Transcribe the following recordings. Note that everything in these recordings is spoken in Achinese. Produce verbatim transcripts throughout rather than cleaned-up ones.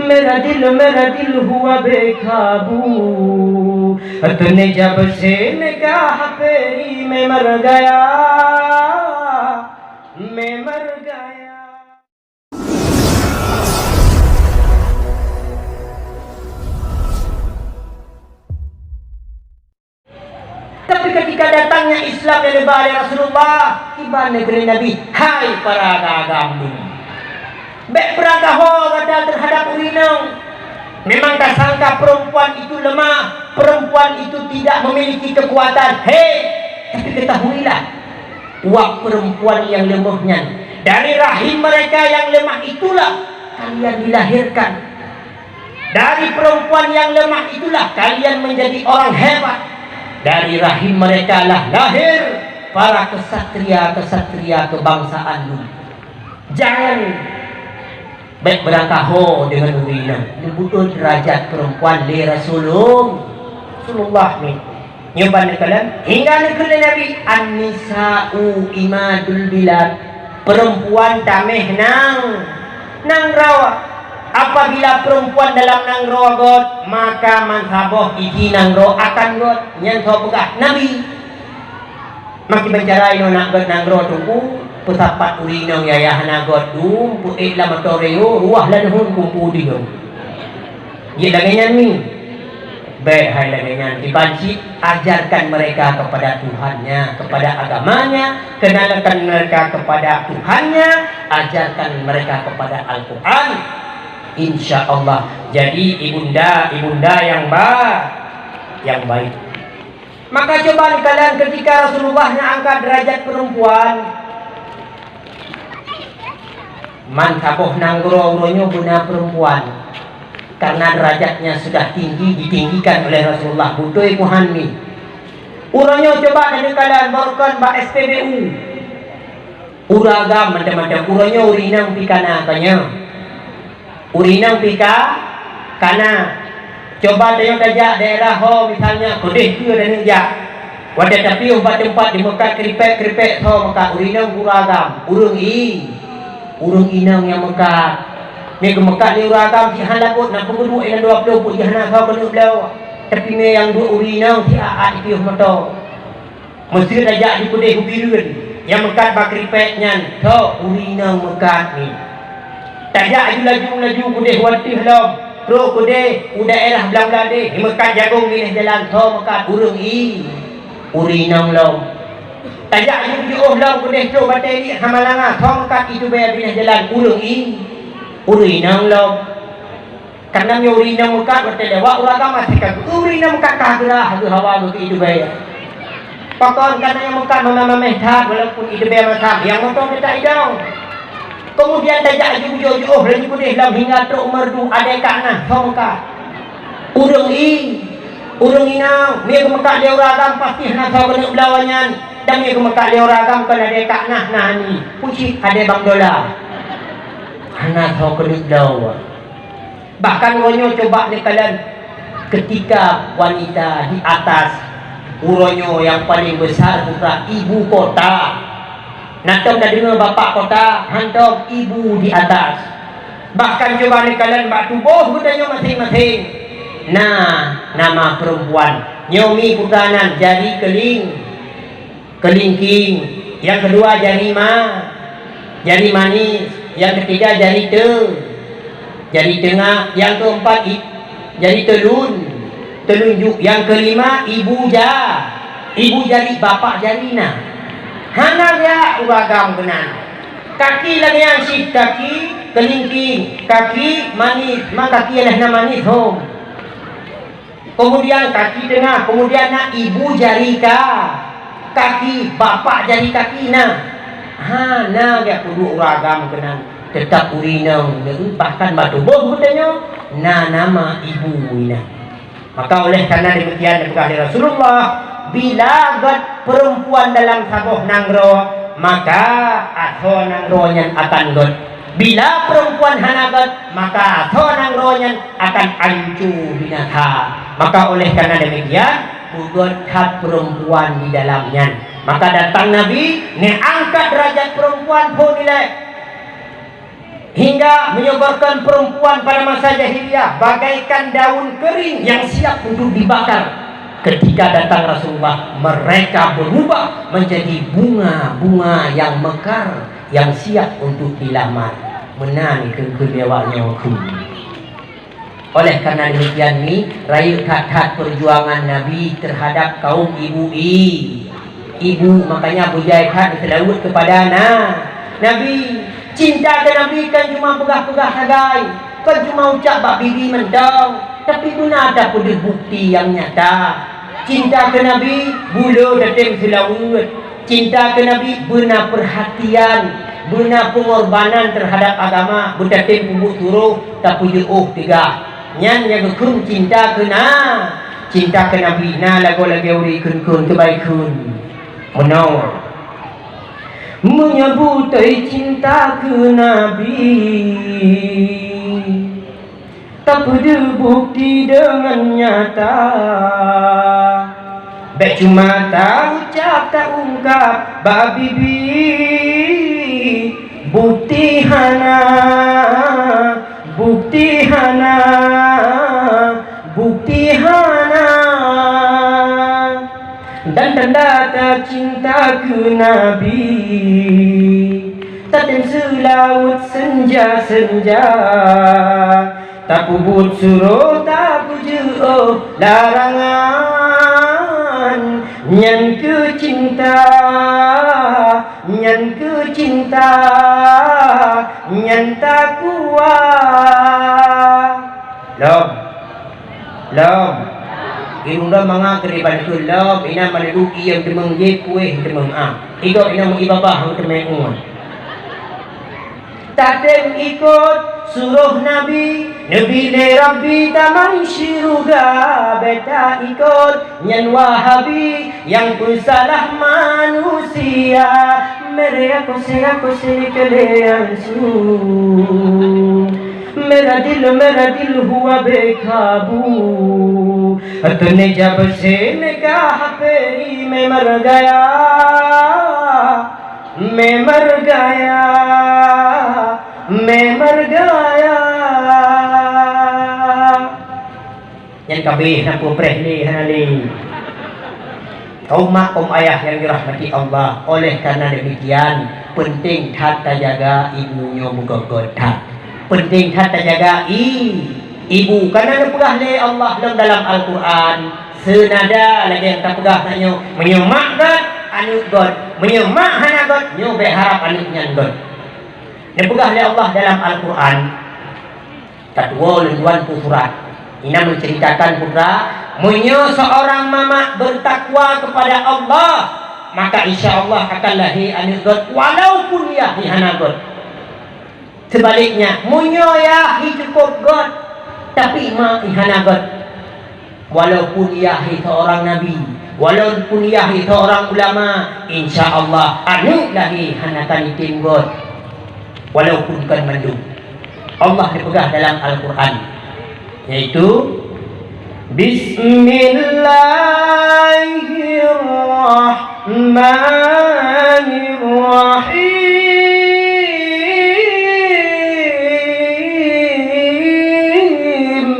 मेरा दिल, मेरा दिल हुआ बेकाबू। तूने जब से निगाह फेरी, मैं मर गया, मैं मर गया। Tapi ketika datangnya Islam yang dibawa oleh Rasulullah, kiban kheun lé Nabi, "Hai para agam-agam, bèk beurangkaho gata terhadap ureueng inong. Memang tasangka perempuan itu lemah, perempuan itu tidak memiliki kekuatan. Hei, tapi ketahuilah, wak perempuan yang lemah nyan, dari rahim mereka yang lemah itulah kalian dilahirkan." Dari perempuan yang lemah itulah kalian menjadi orang hebat. Dari rahim mereka lah lahir para kesatria-kesatria kebangsaan Lôn. Jangan bèk beurangkaho deungon ureueng inong. Neubeuet derajat perempuan lé Rasulullah. Rasulullah ni. Nyoe ban neukalon, hingga neukheun lé Nabi, "An-nisa'u imadul bilad." Perempuan tamèh nang, nanggroe. Apabila perempuan dalam nanggroe göt, maka meusaboh isi nanggroe akan göt. Nyan soe peugah? Nabi. Makin meucara inoe na göt nanggroe teungku, peusapat ureueng inong yah hana göt dum, peuék lam moto reo, ruah lam leuhon kumpu di lôn. Jeuet lagèe nyan mi. Bèk hai lagèe nyan, kiban cit ajarkan mereka kepada Tuhannya, kepada agamanya, kenalkan mereka kepada Tuhannya, ajarkan mereka kepada Al-Quran. Insya Allah jadi ibunda, ibunda yang ba-, yang baik. Maka coba kalian ketika Rasulullah neuangkat derajat perempuan, man saboh nanggroe uroe nyoe beuna perempuan. Karena derajatnya sudah tinggi, ditinggikan oleh Rasulullah. Beutôi Tuhan ni. Uroe nyoe coba tadi kalian barukan bak S P B U. Ureueng agam macam-macam. Uroe nyoe ureueng inong pih kana, ka nyoe. Ureueng inong pih ka, kana. Coba tanyoe tajak daerah ho, misalnya, keudeh keue taneuk jak. Watèe tapiôh bak teumpat dimeukat kripèk-kripèk, soe meukat? Ureueng inong, ureueng agam. Ureueng i-, ureueng inong nyang meukat. Meukeumeukat lé ureueng agam, sihan lagot, na peue geuduek inan dua ploh, peue jih hana soe keuneuk bloe. Tapi mé nyang duek ureueng inong, siat-at jipiôh moto. Meuseu tajak di keudeh u Bireuen, nyang meukat bak kripèk nyan, soe? Ureueng inong meukat nyan. Tajak aju laju-laju keudeh u ateueh lom, trok keudeh u daerah Blang-Blang deh, meukat jagong binéh jalan, soe meukat? Ureueng i-, ureueng inong lom. Tajak aju jiôh lom keudeh trok Batèe Riek Samalanga, soe meukat? Iteubiet binéh jalan, ureueng i-, ureueng inong lom. Karena meunyoe ureueng inong meukat watèe lewat ureueng agam, até ka geu-, ureueng inong meukat ka geurah geuh hawa geuh keu iteubiet. Pakon? Karena nyang meukat mamèh-mamèh that, walaupun iteubiet masam, nyang mantong teutap idong. Keumudian tajak aju jiôh-jiôh laju keudeh lom hingga trok u Meureudu, até ka na, soe meukat? Ureueng i-, ureueng inong. Mé geumeukat lé ureueng agam pasti hana soe keuneuk bloe nyan. Dan mé geumeukat lé ureueng agam kon até ka na, na ni. Peue cit até Bang Dola. Hana soe keuneuk bloe. Bahkan uroe nyoe coba neukalon, ketika wanita di atas, uroe nyoe nyang paleng besar putra ibu kota. Na tom tadeungoe bapak kota, hántom, ibu di atas. Bahkan coba neukalon bak tuboh geutanyoe maséng-maséng na nama perempuan. Nyoe mi putra nan, jari keuling-, keulingking, nyang keudua jari ma-, jari manis, nyang keutiga jari te-, jari teungoh, nyang keumpat i-, jari teulun, teulunjuk, nyang keulima ibu ja-, ibu jari, bapak jari na. Hana jak ureueng agam keunan. Kaki lagèe nyan cit, kaki keulingking, kaki manis, ma kaki lheuh na manis hom. Keumudian kaki teungoh, keumudian na ibu jari ka-, kaki, bapak jari kaki na. Hana jak peuduek ureueng agam keunan, teutap ureueng inong, bahkan bak tuboh geutanyoe na nama ibu inan. Maka oleh karena demikian, dipeugah lé Rasulullah, bila göt perempuan dalam saboh nanggroe, maka asoe nanggroe nyan akan göt. Bila perempuan hana göt, maka asoe nanggroe nyan akan anco binasa. Maka oleh karena demikian, beugöt that perempuan di dalam nyan. Maka datang Nabi, neuangkat derajat perempuan phon ilèe. Hingga meunyoe kon perempuan pada masa jahiliyah bagaikan daun kering yang siap untuk dibakar. Ketika datang Rasulullah, mereka berubah menjadi bunga-bunga yang mekar yang siap untuk dilamar. Meunan keu-keu awak nyoe keu. Oleh karena demikian ni, rayeuk that-that perjuangan Nabi terhadap kaum ibu i-, ibu, makanya beujai that seulaweuet kepada na-, Nabi. Cinta ke Nabi kan cuma peugah-peugah sagai, kan cuma ucap bak bibi mantong, tapi beuna tapeudeuh bukti yang nyata. Cinta ke Nabi bulo tatem seulaweuet. Cinta keu Nabi beuna peurhatian, beuna peungorbanan teuhadab agama, beutatem peubuet suroh, tapeujeuôh teuga. Nyan nyang geukheun cinta keu na, cinta keu Nabi na lagoe-lagoe ureuëng kheun-kheun keubai kheun. Meunoe. Meunyoe beutôi cinta keu Nabi, tapeudeuh bukti deungon nyata. Bék cuma taucap taungkab bak bibi, bukti hana, bukti hana, bukti hana. Dan tanda tacinta keu Nabi, tatem seulaweuet senja-senja, tapeubuet suroh tapeujeuôh larangan. Nyan keu cinta, nyan keu cinta, nyan takwa. Lom. Lom. Di ulôn mangat keu diban keu lom, inan mandum iem teumeung jép, kueh teumeung am. Igob inan meuiba-ba hang teumé ueh. Tatem ikot suroh Nabi, neubi lé Rabbi tamong syeuruga. Bék taikot nyan Wahabi nyang peusalah manusia. Mere aku se aku sini kalian su. Meradil, meradil huwa bekabu. Atene jabese mega haperi memar gaya. Memar gaya. Memar gaya. Nyan ka abéh na peupreh lé hana lé. Kaum mak, kaum ayah yang dirahmati Allah, oleh karena demikian, penting that tajaga ibu nyoe meugot-got that. Penting that tajaga i-, ibu. Karena neupeugah lé Allah lom dalam Al-Quran, seunada lagée nyang tapeugah tanyoe, meunyoe mak got, aneuëk got. Meunyoe mak hana got, nyoe bék harab aneuëk nyan got. Neupeugah lé Allah dalam Al-Quran, Tatuwoe lôn tuan peue surat. Inan menceritakan putra, meunyoe seorang mamak bertakwa kepada Allah, maka insya Allah akan lahé aneuëk got walaupun yah hi hana got. Sebaliknya, meunyoe yah hi cukup got, tapi mak hi hana got, walaupun yah hi seorang nabi, walaupun yah hi seorang ulama, insya Allah aneuëk lahé hana akan item got. Walaupun kon mandum. Allah neupeugah dalam Al-Quran, yaitu, Bismillahirrahmanirrahim.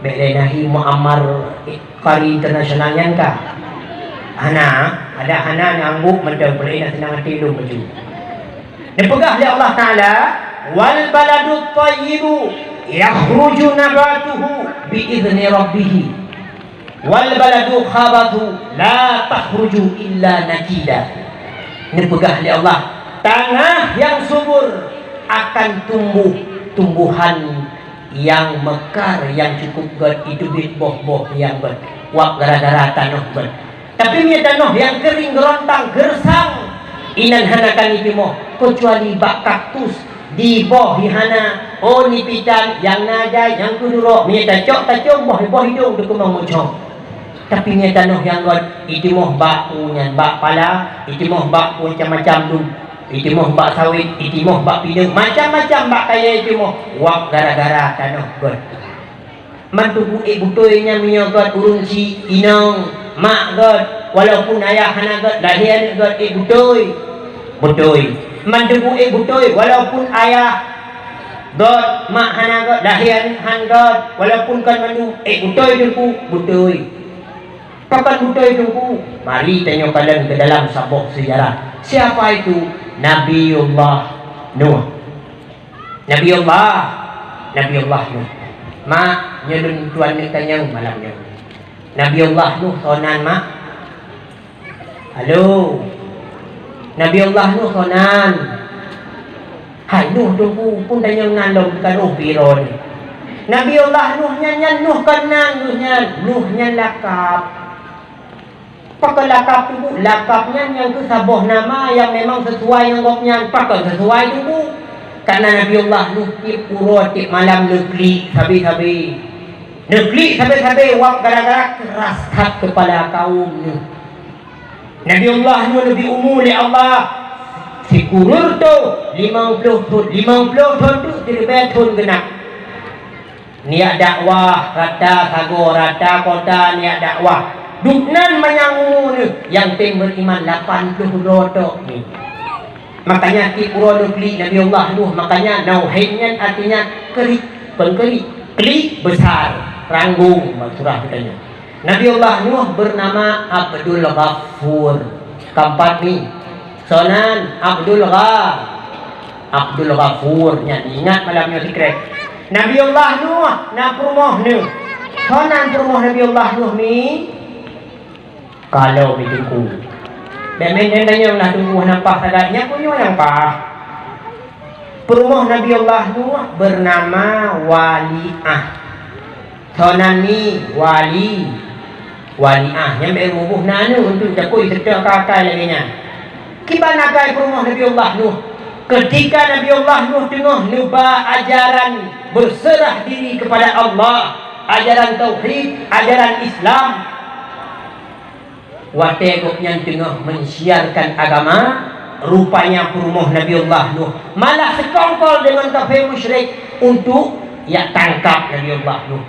Bék lé nahi Muammar Qari Internasional nyan ka? Hana, ada hana nyang angguk mantong, peuleueh na seunang até lom baju. Neupeugah lé Allah Taala, "Wal baladut thayyibu yakhruju nabatuhu bi idzni rabbih. Wal baladul khabathu la takhruju illa nakida." Neupeugah lé Allah, tanah yang subur akan tumbuh tumbuhan nyang mekar, nyang cukup got, iteubiet boh-boh nyang got, wab gara-gara tanoh got. Tapi meunyoe tanoh nyang keuring, geurontang, geusang, inan hana akan itimoh, keucuali bak kaktus, di boh hi hana, oh nipitan, nyang na jai, nyang keudurok, meunyoe tacok-tacok boh, boh idong teukeumong mucong. Tapi meunyoe tanoh nyang got, itimoh bak peue nyan, bak pala, itimoh bak peue macam-macam dum. Itimoh bak sawét, itimoh bak pineung, macam-macam bak kayée itimoh, wab gara-gara tanoh got. Mantu ék beutôi nyan meunyoe got ureuëng chik, inong, mak got, walaupun ayah hana got, lahé aneuëk got, ék beutôi. Beutôi. Man Teungku ék beutôi, walaupun ayah göt, mak hana göt, lahé han göt, walaupun kon mandum, ék beutôi Teungku, beutôi. Pakon beutôi Teungku? Mari tanyoe kalon keu dalam saboh seujarah. Siapa itu? Nabiullah Nuh. Nabiullah, Nabiullah Nuh. Mak, nyoe lôn tuan neuk tanyong malam nyoe. Nabiullah Nuh soe nan, Mak? Halo. Nabiullah Nuh soe nan? Hai Nuh Teungku, pun tanyong nan lom, bukan oh piro ni. Nabiullah Nuh nyan, nyan Nuh kon nan Nuh nyan. Nuh nyan lakab. Pakon lakab Teungku? Lakab nyan nyang keu saboh nama nyang memang sisuai ngon gobnyan. Pakon sisuai Teungku? Karena Nabiullah Nuh tiep uroe tiep malam neuklik sabe-sabe. Neuklik sabe-sabe wab gara-gara keras that keupala kaum neuh. Nabiullah Nuh neubri umu lé Allah sikureueng thon, limong ploh thon, limong ploh thon tu siribèe thon geunap. Neujak dakwah rata sagoe, rata kota neujak dakwah. Dumnan manyang umu neuh, nyang tem beriman lapan ploh droe tok ni. Makanya tiep uroe neuklik Nabiullah Nuh, makanya Nauhin nyan artinya keurik, kon keurik, klik besar, ranggong, bak surah geutanyoe. Nabiullah Nuh bernama Abdul Ghafur. Keempat ni, soe nan? Abdul Gha-, Abdul Ghafur. Nyan ingat malam nyoe sikrek. Nabiullah Nuh na peurumoh neuh. Soe nan peurumoh Nabiullah Nuh ni? Kalau mi Teungku. Bèk meunan tanyong lah Teungku hana paih sagai. Nyan pun nyoe nyang paih. Peurumoh Nabiullah Nuh bernama Waliah. Soe nan ni? Wali. Waliah. Nyan bèk muboh na aneuk untuk takot seutôt akai-akai lagèe nyan. Kiban akai peurumoh Nabiullah Nuh. Ketika Nabiullah Nuh teungoh neuba ajaran berserah diri kepada Allah, ajaran tauhid, ajaran Islam, watèe gobnyan teungoh mensiarkan agama, rupanya peurumoh Nabiullah Nuh malah seukongkol deungon kafé musyrik untuk jak tangkap Nabiullah Nuh.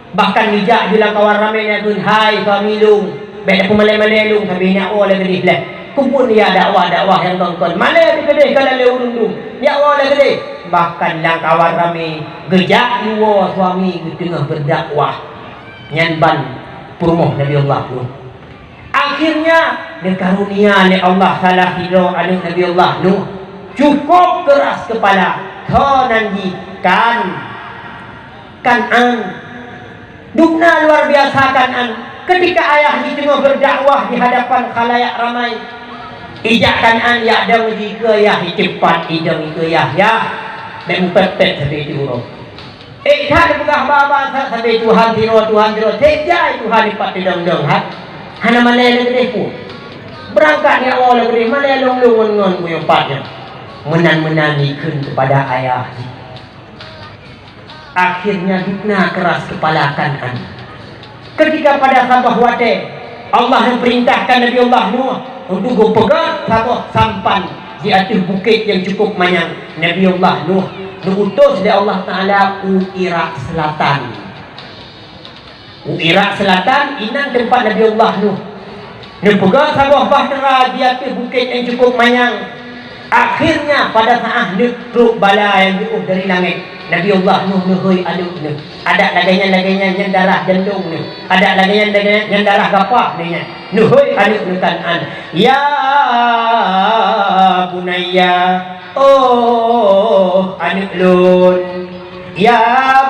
Bahkan geujak ju lam kawan ramè nyan kheun, "Hai suami lôn, bèk tapeumalèe-malèe lôn, sabe nyak woe lé keudéh lé." Keupeue jak dakwah-dakwah nyang kon-kon, malèe lé keudéh ka lheueh ureueng dum, nyak woe lé keudéh. Bahkan lam kawan ramè geujak jiwoe suami geuteungoh beudakwah. Nyan ban peurumoh Nabiullah Nuh. Akhirnya, neukarunia lé Allah salah sidroe aneuk Nabiullah Nuh. Cukup keras kepala, soe nan jih? Kan-, Kan'an. Dumna luar biasa Kan'an. Ketika ayah jih teungoh berdakwah di hadapan khalayak ramai, ijak Kan'an jak dong jih keu ayah, iceupat idong keu ayah, "Yah, bèk mupèt-pèt sabe teuh uroe." Ék that neupeugah ba-ba that sabe Tuhan sidroe, Tuhan sidroe, sép jai Tuhan dipat teudong-dong that. Hana malèe lé keudéh pun. Beurangkat nyak woe lé keudéh, malèe lôn-lôn ngon, ngon bunoe pat nyan. Meunan-meunan jikheun keupada ayah jih. Akhirnya dumna keras kepala Kan'an. Ketika pada saboh watèe Allah neupeurintahkan Nabiullah Nuh untuk geupeugöt saboh sampan di ateueh bukét nyang cukup manyang, Nabiullah Nuh neuutus lé Allah Taala u Irak Selatan. U Irak Selatan inan teumpat Nabiullah Nuh. Neupeugöt saboh bahtera di ateueh bukét nyang cukup manyang. Akhirnya, pada saat neuk trok bala nyang jiôh dari langét, Nabiullah Nuh neuhôi aneuk neuh. Adak lagèe nyan, lagèe nyan, nyan darah jantông neuh. Adak lagèe nyan, lagèe nyan, nyan darah gapah neuh nyan. Neuhôi aneuk neuh Kan'an, "Ya bunayya, oh aneuk lôn." "Ya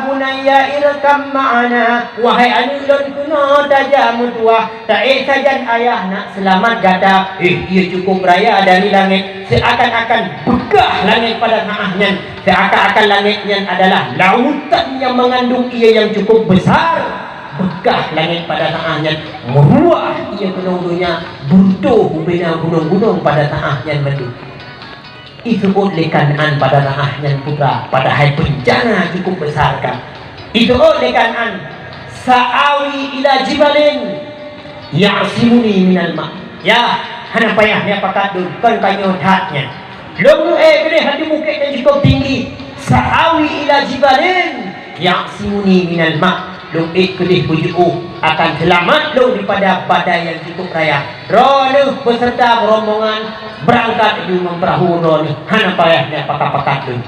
bunayya irkab ma'ana, wahai aneuk lôn, keunoe tajak meutuwah, taék sajan ayah nak seulamat gata." Eh, ie cukup raya dari langét, seakan-akan beukah langét pada saat nyan, seakan-akan langét nyan adalah lautan nyang mengandung ie nyang cukup besar. Beukah langét pada saat nyan, meuruah ie keunoe donya, beureutoh bubena gunong-gunong pada saat nyan mandum. Iseuôt lé Kan'an pada saat nyan putra, padahai beuncana cukup besar ka. Iseuôt lé Kan'an, "Sa'awi ila jibalin ya'simuni minal ma'." Yah, hana payah neupakat lôn, kon ka nyoe that nyan. Lôn ék keudéh ateueh bukét nyang cukup tinggi. "Sa'awi ila jibalin ya'simuni minal ma'." Lôn ék keudéh beujiôh Akan seulamat lôn dipada badai nyang cukup raya. Droeneuh beuseurta rombongan beurangkat laju ngon peurahô droeneuh, hana payah neupakat-pakat lôn."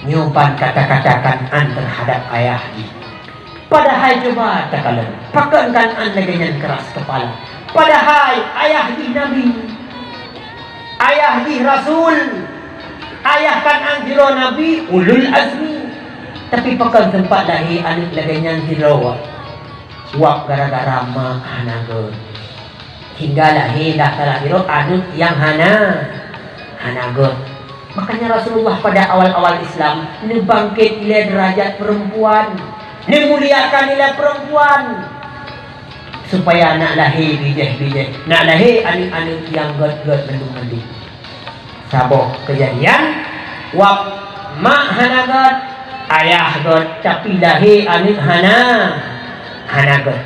Nyoe ban kata-kata Kan'an teuhadab ayah jih. Padahai cuba takalon, pakon Kan'an lagée nyan keuras keupala. Padahai ayah jih nabi, ayah jih rasul, ayah Kan'an sidroe nabi ulul azmi. Tapi pakon seumpat lahé aneuëk lagée nyan sidroe? Wab gara-gara mak hana gét. Hingga lahé dak salah sidroe aneuëk nyang hana, hana gét. Makanya Rasulullah pada awal-awal Islam neubangkét ilée deurajat perempuan, neumuliakan ilée perempuan, supaya nak lahé bijéh-bijéh, nak lahé aneuëk-aneuëk nyang gét-gét mandum-mandum. Saboh keujadian, wab mak hana gét, ayah gét, tapi lahé aneuëk hana, hana gét.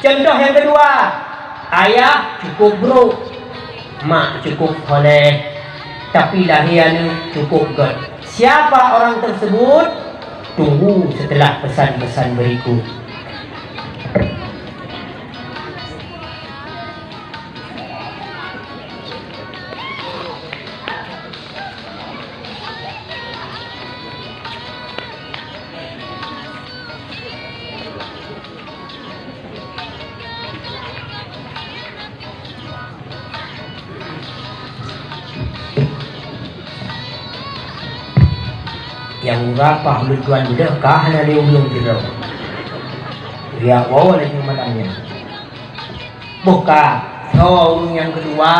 Contoh nyang keudua, ayah cukup brok, mak cukup soleh, tapi lahé aneuëk cukup gét. Siapa orang tersebut? Tunggu setelah pesan-pesan berikut. Nyang ureuëng paih ulôn tuan beudôh ka hana lé ureuëng sidroe. Riak woe laju malam nyan. Boh ka, soe ureuëng nyang keudua,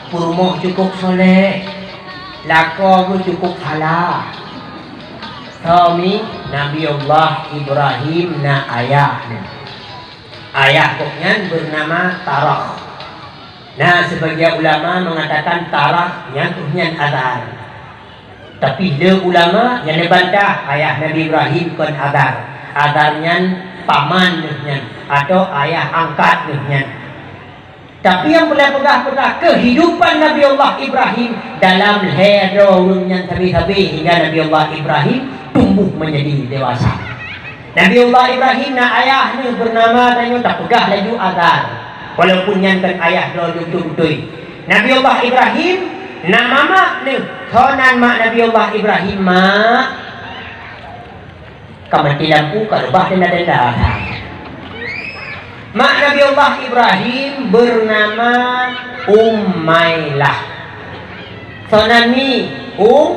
peurumoh cukup soleh, lakoe geuh cukup salah. Soe mi? Nabi Allah Ibrahim na ayah nyan. Ayah gobnyan beunama Tarah. Na sibagian ulama meungatakan Tarah nyan ueh nyan Azar. Tapi le ulama nyang neubantah ayah Nabi Ibrahim kon Azar. Azar nyan paman neuh nyan atau ayah angkat neuh nyan. Tapi nyang peureulée peugah teuntang keuhidupan Nabi Allah Ibrahim dalam lhée droe ureuëng nyan sabe-sabe hingga Nabi Allah Ibrahim tumbuh menjadi dewasa. Nabi Allah Ibrahim na ayah neuh beunama tanyoe tapeugah laju Azar, walaupun nyan kon ayah droe lôn beutôi-beutôi. Nabi Allah Ibrahim na mamak neuh, soe nan mak Nabi Allah Ibrahim, mak? Ka mati lampu, ka reubah tenda-tenda. Mak Nabi Allah Ibrahim beunama Umailah. Soe nan mi? Um,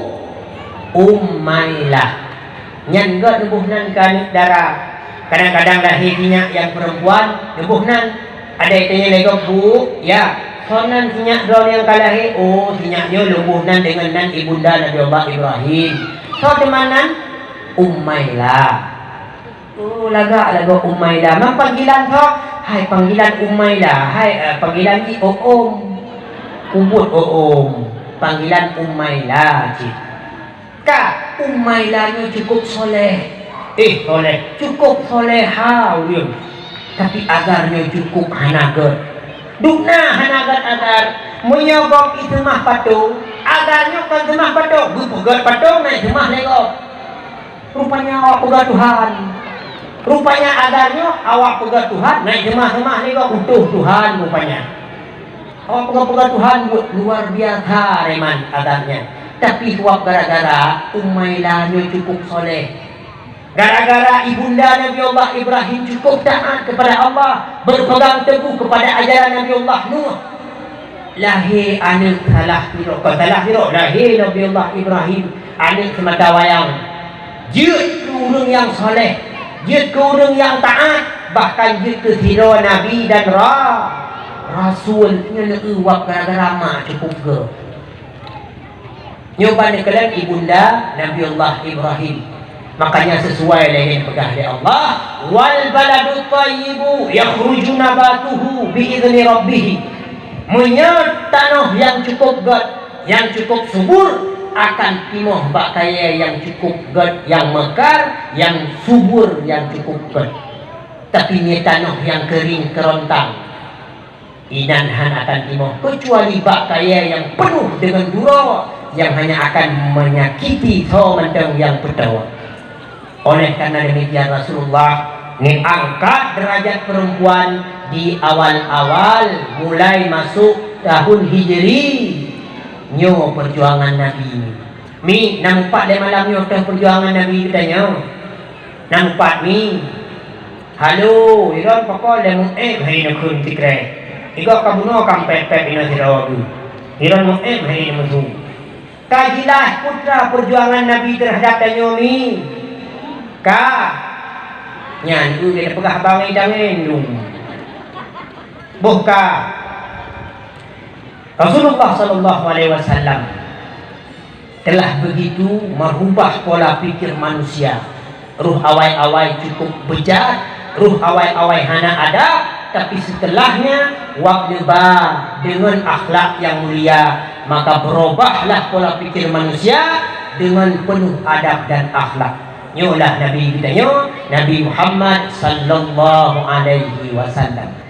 Umailah. Nyan gét neuboh nan keu aneuëk dara. Kadang-kadang lahé sinyak nyang peurempuan neuboh nan. Ada itanya lego, "Bu, ya, soe nan sinyak droe nyang ka lahé?" "Oh, sinyak nyoe lôn boh nan deungon nan ibunda Nabi Allah Ibrahim." "Soe teuma nan?" "Umailah." "Oh, lagak lagoe Umailah. Man panggilan soe?" "Hai, panggilan Umailah. Hai, eh, panggilan jih Oom." "Ubot Oom. Panggilan Umailah cit." Ka, Umailah nyoe cukup soleh. Eh, soleh. Cukup soleha ureuëng. Tapi Azar nyoe cukup hana gét. Dubna hana gét Azar. Meunyoe gob iseumah patong, Azar nyoe kon seumah patong. Beupeugét patong na iseumah lé gob. Rupanya awak peugah Tuhan. Rupanya Azar nyoe awak peugah Tuhan, na iseumah-seumah lé gob utoh Tuhan rupanya. Awak peugah-peugah Tuhan buet luar biasa reman Azar nyan. Tapi suwab gara-gara Umailah nyoe cukup soleh. Gara-gara ibunda Nabi Allah Ibrahim cukup taat kepada Allah, berpegang teguh kepada ajaran Nabi Allah Nuh. Lahé aneuëk salah sidroe, kon salah sidroe, lahé Nabi Allah Ibrahim, aneuëk seumata wayang. Jeuet keu ureuëng nyang soleh, jeuet keu ureuëng nyang taat, bahkan jeuet keu sidroe nabi dan ra-, rasul. Nyoe neueu wab gara-gara mak cukup gét. Nyoe ban neukalon ibunda Nabi Allah Ibrahim. Makanya sesuai lagée peugah lé Allah, "Wal baladut thayyibu yakhruju nabatuhu bi idzni rabbih." Meunyoe tanoh nyang cukup gét, nyang cukup subur, akan timoh bak kayée nyang cukup gét, nyang meukar, nyang subur, nyang cukup gét. Tapi nyoe tanoh nyang keuring keurontang, inan hana akan timoh, keucuali bak kayée nyang peunoh deungon duroe, nyang hanya akan menyakiti soe mantong nyang peutoe. Oleh karena demikian, Rasulullah Neuangkat deurajat peurempuan di awal-awal mulai masôk tahun Hijri. Nyoe peujuangan Nabi. Mi, na mupat lé malam nyoe teuh peujuangan Nabi geutanyoe. Na mupat mi. Halo, Iron pakon lé mu'éb hai neukheun tikreh. Igoe ka bunoe ka pép-pép inoe sidroe geuh. Iron mu'éb hai neumeusu. Ka jilah putra peujuangan Nabi teuhadab tanyoe mi? Ka. Nyan geuh geupeugah bangai tangen dum. Boh ka. Rasulullah sallallahu alaihi wasallam telah begitu merubah pola pikir manusia. Roh awai-awai cukup bejat, roh awai-awai hana adab, tapi setelahnya wab neuba deungon akhlak nyang mulia, maka berubahlah pola pikir manusia deungon penuh adab dan akhlak. Nyoe lah Nabi geutanyoe, Nabi Muhammad sallallahu alaihi wasallam.